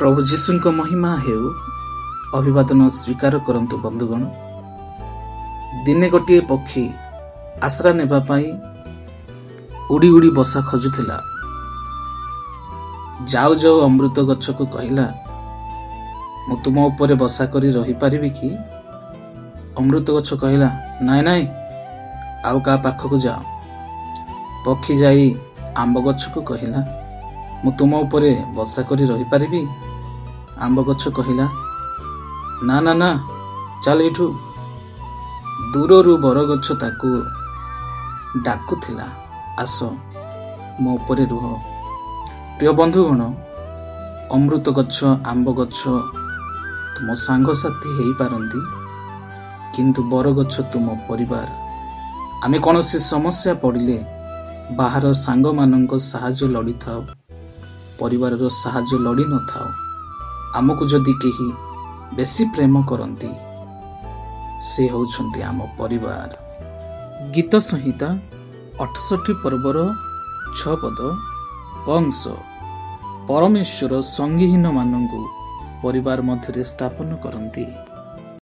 ପ୍ରଭୁ ଯୀଶୁଙ୍କ ମହିମା ହେଉ। ଅଭିବାଦନ ସ୍ୱୀକାର କରନ୍ତୁ ବନ୍ଧୁଗଣ। ଦିନେ ଗୋଟିଏ ପକ୍ଷୀ ଆଶ୍ରା ନେବା ପାଇଁ ଉଡ଼ି ଉଡ଼ି ବସା ଖୋଜୁଥିଲା। ଯାଉ ଯାଉ ଅମୃତ ଗଛକୁ କହିଲା, "ମୁଁ ତୁମ ଉପରେ ବସା କରି ରହିପାରିବି କି?" ଅମୃତ ଗଛ କହିଲା, "ନାଇଁ ନାଇଁ, ଆଉ କାହା ପାଖକୁ ଯାଅ।" ପକ୍ଷୀ ଯାଇ ଆମ୍ବ ଗଛକୁ କହିଲା, "ମୁଁ ତୁମ ଉପରେ ବସା କରି ରହିପାରିବି?" ଆମ୍ବ ଗଛ କହିଲା, "ନା ନା ନା, ଚାଲ ଏଇଠୁ।" ଦୂରରୁ ବରଗଛ ତାକୁ ଡାକୁଥିଲା, "ଆସ, ମୋ ଉପରେ ରୁହ।" ପ୍ରିୟ ବନ୍ଧୁଗଣ, ଅମୃତ ଗଛ, ଆମ୍ବ ଗଛ ତୁମ ସାଙ୍ଗସାଥି ହେଇପାରନ୍ତି, କିନ୍ତୁ ବରଗଛ ତୁମ ପରିବାର। ଆମେ କୌଣସି ସମସ୍ୟା ପଡ଼ିଲେ ବାହାର ସାଙ୍ଗମାନଙ୍କ ସାହାଯ୍ୟ ଲୋଡ଼ିଥାଉ, ପରିବାରର ସାହାଯ୍ୟ ଲୋଡ଼ି ନଥାଉ। ଆମକୁ ଯଦି କେହି ବେଶୀ ପ୍ରେମ କରନ୍ତି, ସେ ହେଉଛନ୍ତି ଆମ ପରିବାର। ଗୀତ ସଂହିତା 68 ପର୍ବର 6 ପଦ କଂସ। ପରମେଶ୍ୱର ସଙ୍ଗୀହୀନମାନଙ୍କୁ ପରିବାର ମଧ୍ୟରେ ସ୍ଥାପନ କରନ୍ତି।